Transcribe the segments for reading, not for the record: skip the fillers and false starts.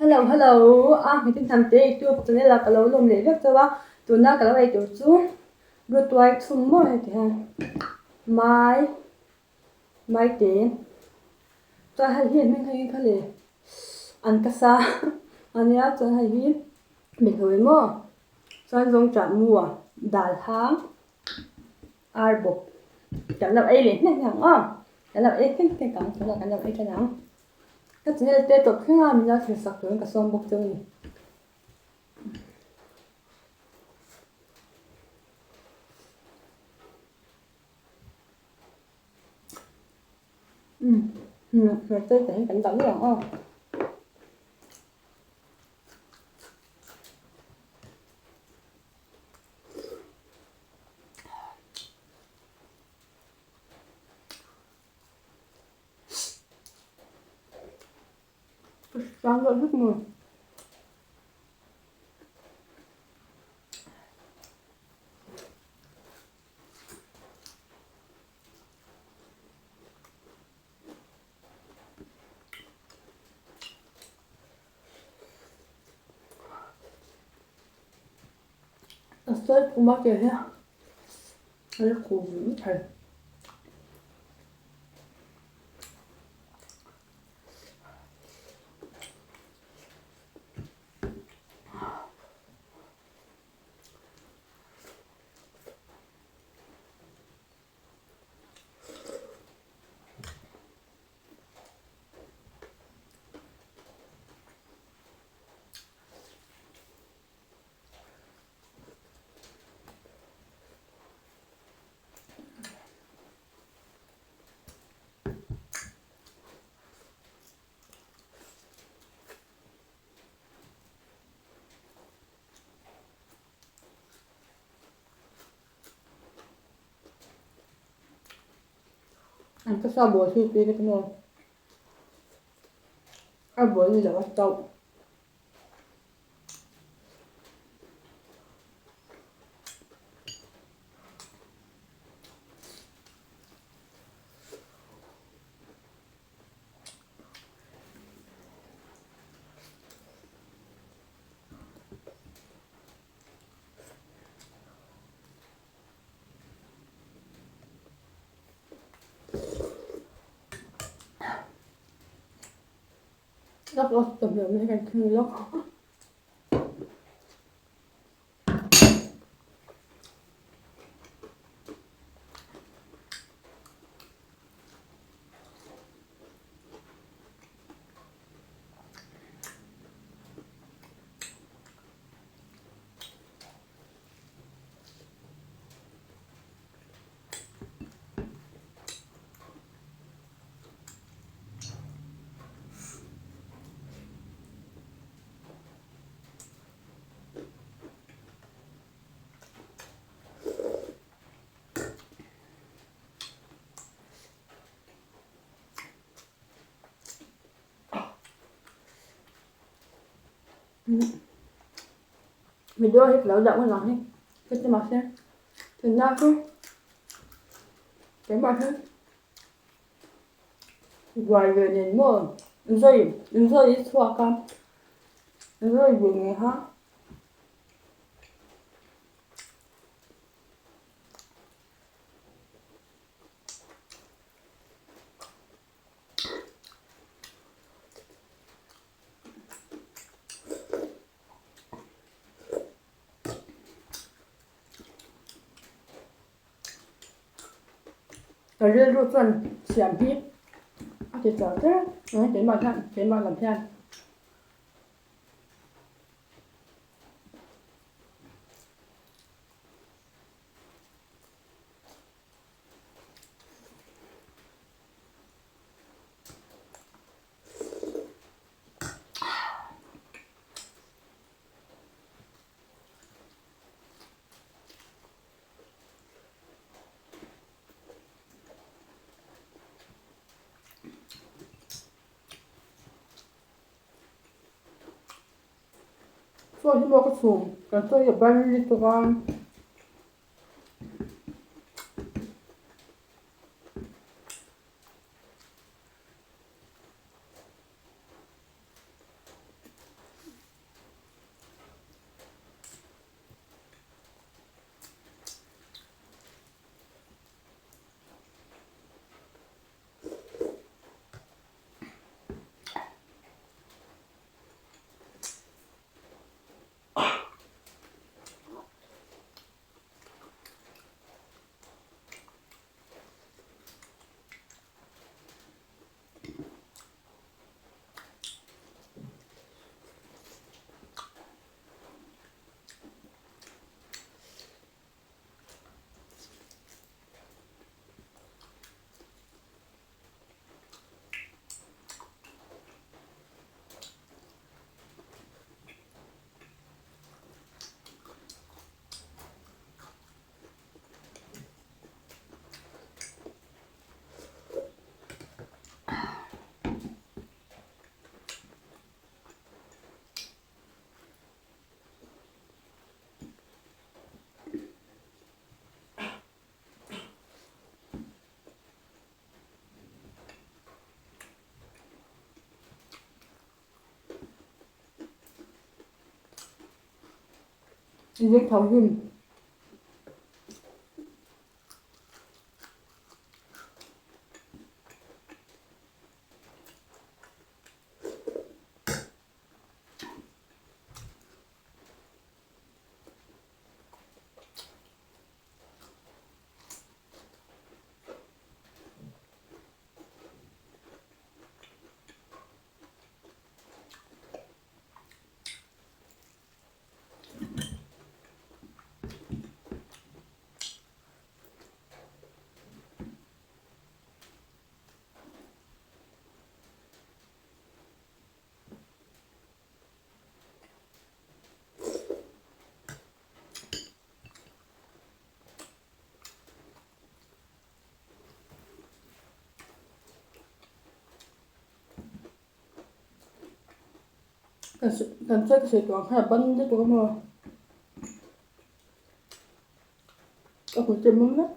Hello hello a hmeichhe hnam te youtube channel ah ka lo lawm leh vek chauh a tuna ka lo ei tur chu rutuai chhum maw heti hian mai mai te chuan hei hi a hming hei kha le an ka sa ania chuan hei hi mithawi maw chuan zawng chah mu a dal hang ar bawp kan lo ei leh hnek hnek ang aw kan lo ei hnek hnek ang tunah kan lo ei tan ang. Ka channel te tawp thleng a min lo thlir sak turin ka sawm bawk cheu a ni. Umm hmarcha te hi kan dah nual ang aw. Ka hlek maw. A sawi kum a ke hi a la khu vung thei. An ka sa bawl hi tui ka ti maw? A bawl ni lo a chauh. Lak lak ta hmel mai kan thing lawk. Video hi ka lo dah ngun ang hi heti mahse tunna chu keimah hi buai ve nen maw zai zai i chhuak a zai ve nge ha. Ka rilru chuan siam hi a ti char char a, keimah hian keimah lam hian. Chaw hi maw ka chhum kan chaw hi a ban lutuk a. Zing tho hlim. Kan sawi ka sawi tawh ang khan a ban vek tawh a maw ka hmu chem awm vek.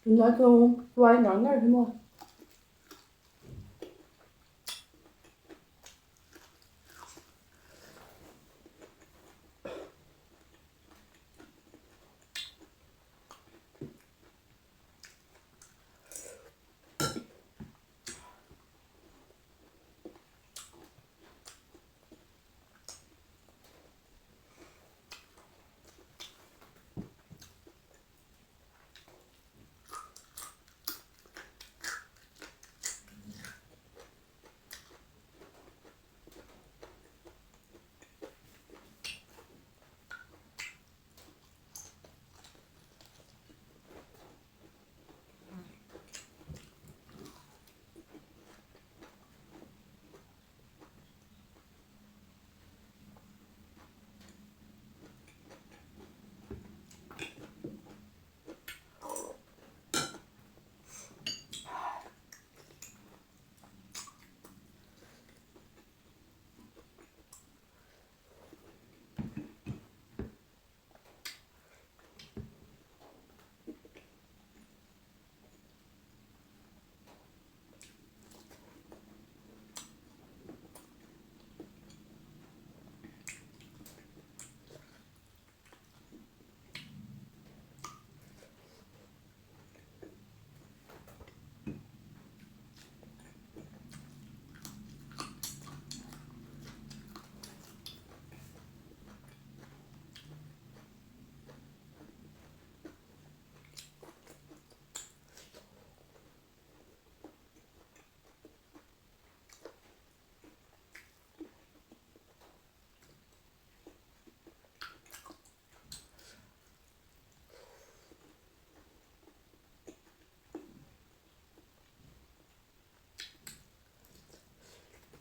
Tunlai chu tuai ngar ngar hi maw.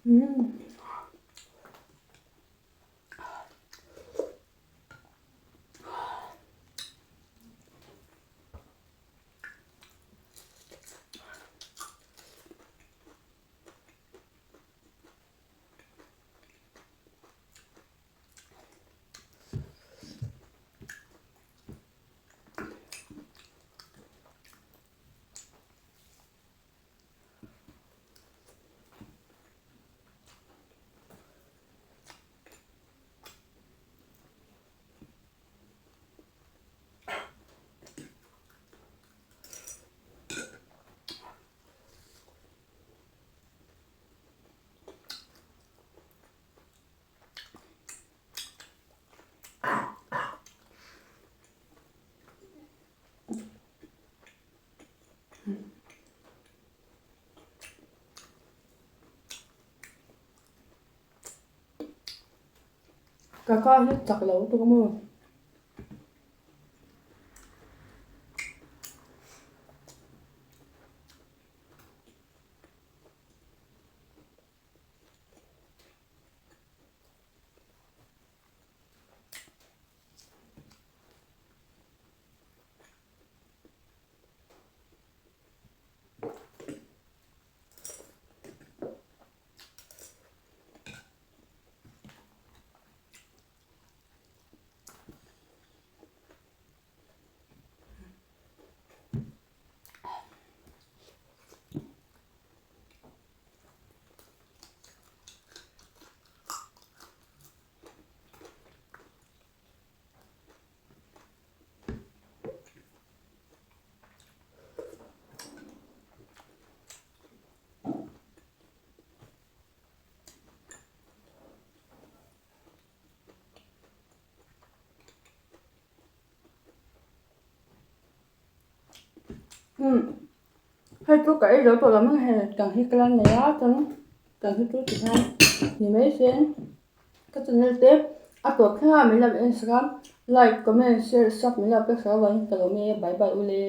Umm. Ka ka hi chak lo tuk a maw. Umm hei chu ka ei zo tawh lo mai hei tang hi ka la nei a chuan tang hi chu tikhian ni mai se ka channel te a tawp thleng a min lo en sak a like comment share sub min lo pek sak avangin ka lo nge bye bye ule.